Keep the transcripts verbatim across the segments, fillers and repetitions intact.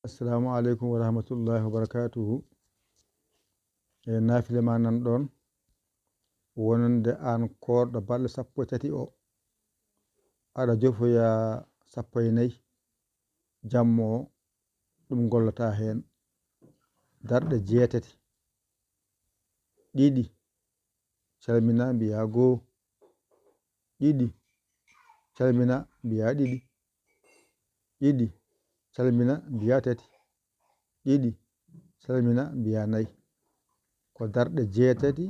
Assalamu aleykum wa rahmatullahi wa barakatuhu. E naafile ma nan ɗon, wonande an koorɗo balɗe sappo e tati o, aɗa jofoya sappo e nayi jammo o, ɗum gollata heen darɗe jeetati. Ɗiɗi, calmina, mbiya goo. Ɗiɗi, calmina, mbiya ɗiɗi. Ɗiɗi, calmina, mbiya tati. Ɗiɗi, calmina, mbiya nayi. Ko darɗe jeetati,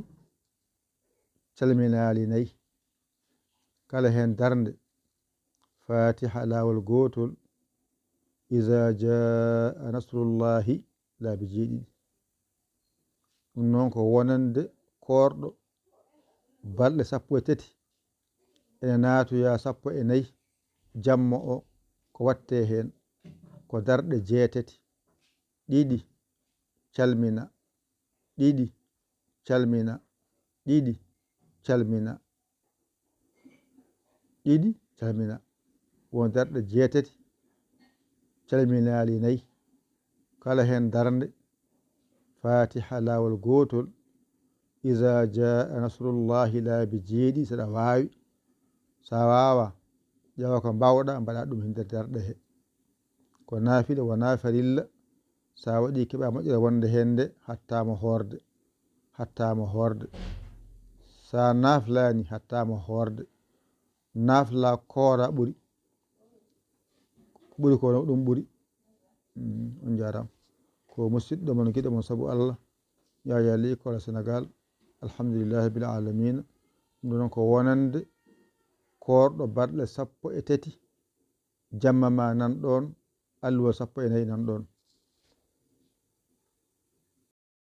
calminaali nayi. Kala heen darnde, Fatiha laawol gootol, iza jaa nasrullahi, laabi jeeɗiɗi. Ɗum noon ko wonande koorɗo balɗe sappo e tati, ene naatoya sappo e nayi jammo o, ko watte heen ko darɗe jeetati. Ɗiɗi, calmina. Ɗiɗi, calmina. Ɗiɗi, calmina. Ɗiɗi, calmina. Won darɗe jeetati, calminaali nayi. Kala heen darnde, Fatiha laawol gootol, iza jaa nasrullahi, laabi jeeɗi, saɗa waawi. Sa waawa, ƴeewa ko mbaawɗa, mbaɗa ɗum heen nder darɗe he. Ko naafila, wona farilla. Sa waɗi, keɓa moƴƴere wonde heen nde, hattama hoorde. Hattama hoorde. Sa naaflaani, hattama hoorde. Naafla, koora ɓuri. Ko ɓuri ko ɗum ɓuri. Mm, on njaaraama. Ko musiɗɗo mon, giɗo mon sabu Allah, Yaya Ly, Kola Sénégal. Alhamdulillahi bil alamina. Ɗum ɗon ko wonande koorɗo balɗe sappo e tati. Jamma ma nan ɗon, alluwa sappo e nayi nan ɗon.